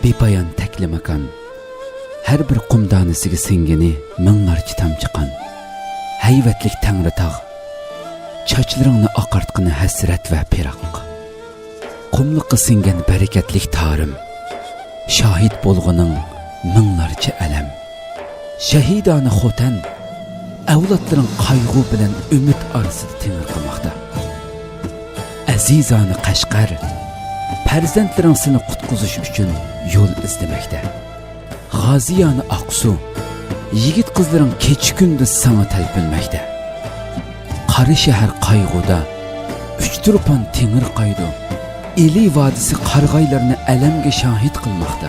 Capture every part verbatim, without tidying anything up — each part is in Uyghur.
بىپايان تەكلىماكان، ھەر بىر قۇم دانىسىگە سىڭگىنى مىڭلارچە تامچە قان. ھەيۋەتلىك تەڭرىتاغ، چاچلىرىڭنى ئاقارتقىنى ھەسرەت ۋە پىراق. قۇملۇققا سىڭگەن بەرىكەتلىك تارىم، شاھىت بولغىنىڭ مىڭلارچە ئەلەم. شەھىدانە خوتەن، ئەۋلادلىرىڭ قايغۇ بىلەن ئۈمىد ئارىسىدا تېڭىرقىماقتا. ئەزىزانە قەشقەر، پەرزەنتلىرىڭ سېنى قۇتقۇزۇش ئۈچۈن يول ئىزدىمەكتە. غازىيانە ئاقسۇ، يىگىت قىزلىرىڭ كېچە-كۈندۈز ساڭا تەلپۈنمەكتە. قارا شەھەر قايغۇدا، ئۈچ تۇرپان تېڭىرقايدۇ. ئىلى ۋادىسى قارىغايلىرىنى ئەلەمگە شاھىت قىلماقتا.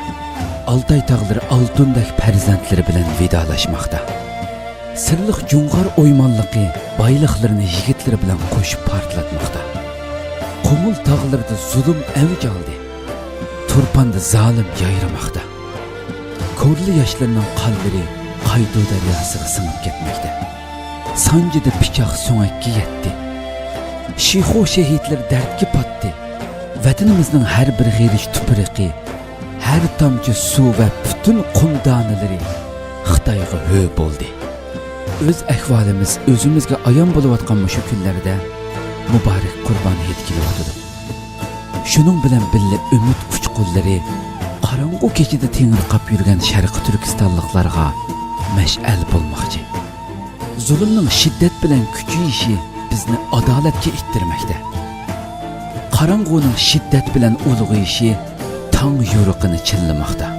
ئالتاي تاغلىرى ئالتۇندەك پەرزەنتلىرى بىلەن ۋىدالاشماقتا. سىرلىق جۇڭغار ئويمانلىقى بايلىقلىرىنى يىگىتلىرى بىلەن قوشۇپ پارتلاتماقتا. قۇمۇل تاغلىرىدا زۇلۇم ئەۋج ئالدى. تۇرپاندا زالىم يايرىماقتا. كورلا ياشلىرىنىڭ قانلىرى قايتۇ دەرياسىغا سىڭىپ كەتمەكتە. سانجىدا پىچاق سۆڭەككە يەتتى. شىخۇ شېھىتلىرى دەردكە پاتتى. ۋەتىنىمىزنىڭ ھەر بىر غېرىچ تۇپرىقى، ھەر تامچە سۇ ۋە پۈتۈن قۇم دانىلىرى خىتايغا ھۆ بولدى. ئۆز ئەھۋالىمىز ئۆزىمىزگە ئايان بولۇۋاتقان مۇشۇ كۈنلەردە مۇبارەك قۇربان ھېيت كېلىۋاتىدۇ. شۇنىڭ بىلەن بىللە ئۈمىد ئۇچقۇنلىرى قاراڭغۇ كېچىدە تېڭىرقاپ يۈرگەن شەرقىي تۈركىستانلىقلارغا مەشئەل بولماقچى. زۇلۇمنىڭ شىددەت بىلەن كۈچىيىشى بىزنى ئادالەتكە ئىتتىرمەكتە. قاراڭغۇنىڭ شىددەت بىلەن ئۇلغىيىشى تاڭ يورۇقىنى چىللىماقتا.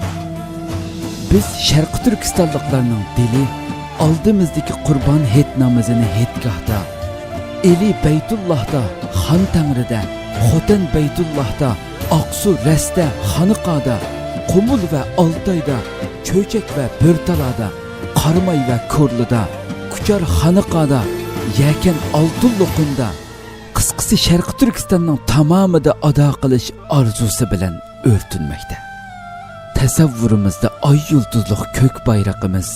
بىز شەرقىي تۈركىستانلىقلارنىڭ دىلى ئالدىمىزدىكى قۇربان ھېيت نامىزىنى ھېيتگاھتا، ئىلى بەيتۇللاھتا، خان تەڭرىدە، خوتەن بەيتۇللاھتا، ئاقسۇ رەستە، خانىقادا، قۇمۇل ۋە ئالتايدا، چۆچەك ۋە بۆرتالادا، قاراماي ۋە كورلىدا، كۇچار خانىقادا، يەكەن ئالتۇن لوقۇمدا، قىسقىسى شەرقىي تۈركىستاننىڭ تامامىدا ئادا قىلىش ئارزۇسى بىلەن ئۆرتىنمەكتە. تەسەۋۋۇرىمىزدا ئاي يۇلتۇزلۇق كۆك بايرىقىمىز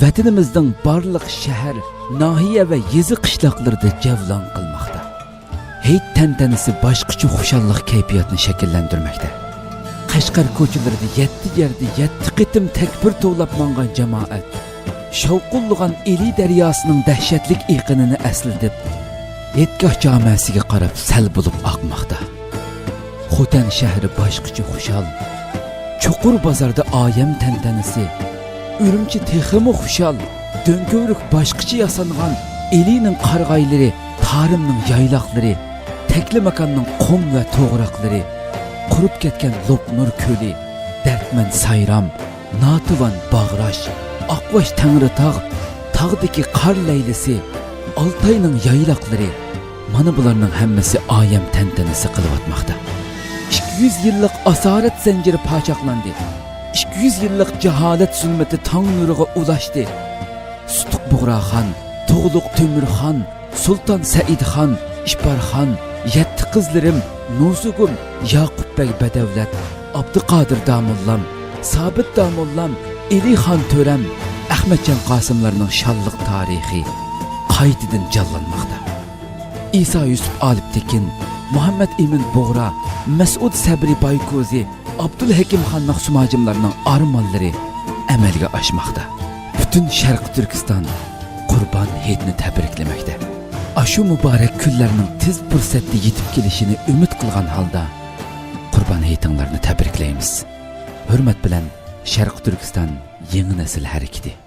ۋەتىنىمىزنىڭ بارلىق شەھەر، ناھىيە ۋە يېزا قىشلاقلىرىدا جەۋلان قىلماقتا. ھېيت تەنتەنىسى باشقىچە خۇشاللىق كەيپىياتىنى شەكىللەندۈرمەكتە. قەشقەر كوچىلىرىدا يەتتە يەردە يەتتە قېتىم تەكبىر توۋلاپ ماڭغان جامائەت شاۋقۇنلىغان ئىلى دەرياسىنىڭ دەھشەتلىك ئېقىنىنى ئەسلىتىپ، ھېيتگاھ جامەسىگە قاراپ سەل بولۇپ ئاقماقتا. خوتەن شەھىرى باشقىچە خۇشال. چوقۇر بازاردا ئايەم تەنتەنىسى. ئۈرۈمچى تېخىمۇ خۇشال. دۆڭكۆۋرۈك باشقىچە ياسانغان. ئىلىنىڭ قارىغايلىرى، تارىمنىڭ يايلاقلىرى، تەكلىماكاننىڭ قۇم ۋە توغراقلىرى، قۇرۇپ كەتكەن لوپنۇر كۆلى، دەردمەن سايرام، ناتىۋان باغراش، ئاقۋاش تەڭرىتاغ، تاغدىكى قار لەيلىسى، ئالتاينىڭ يايلاقلىرى، مانا بۇلارنىڭ ھەممىسى ئايەم تەنتەنىسى قىلىۋاتماقتا. ئىككى يۈز يىللىق ئاسارەت زەنجىرى پاچاقلاندى. ئىككى يۈز يىللىق جاھالەت زۇلمىتى تاڭ نۇرىغا ئۇلاشتى. سۇتۇق بۇغراخان، تۇغلۇق تۆمۈرخان، سۇلتان سەئىدخان، ئىپارخان، يەتتە قىزلىرىم، نۇزۇگۇم، ياقۇپ بەگ بەدەۋلەت، ئابدۇقادىر داموللام، سابىت داموللام، ئېلىخان تۆرەم، ئەخمەتجان قاسىملارنىڭ شانلىق تارىخى قايتىدىن جانلانماقتا. ئىسا يۈسۈپ ئالپتېكىن، مۇھەممەد ئىمىن بۇغرا، مەسئۇد سەبرى بايكوزى، ئابدۇلھەكىم خان مەخسۇم ھاجىملارنىڭ ئارمانلىرى ئەمەلگە ئاشماقتا. پۈتۈن شەرقىي تۈركىستان قۇربان ھېيتنى تەبرىكلىمەكتە. ئاشۇ مۇبارەك كۈنلەرنىڭ تېز پۇرسەتتە يېتىپ كېلىشىنى ئۈمىد قىلغان ھالدا، قۇربان ھېيتىڭلارنى تەبرىكلەيمىز. ھۆرمەت بىلەن، شەرقىي تۈركىستان يېڭى نەسىل ھەرىكىتى.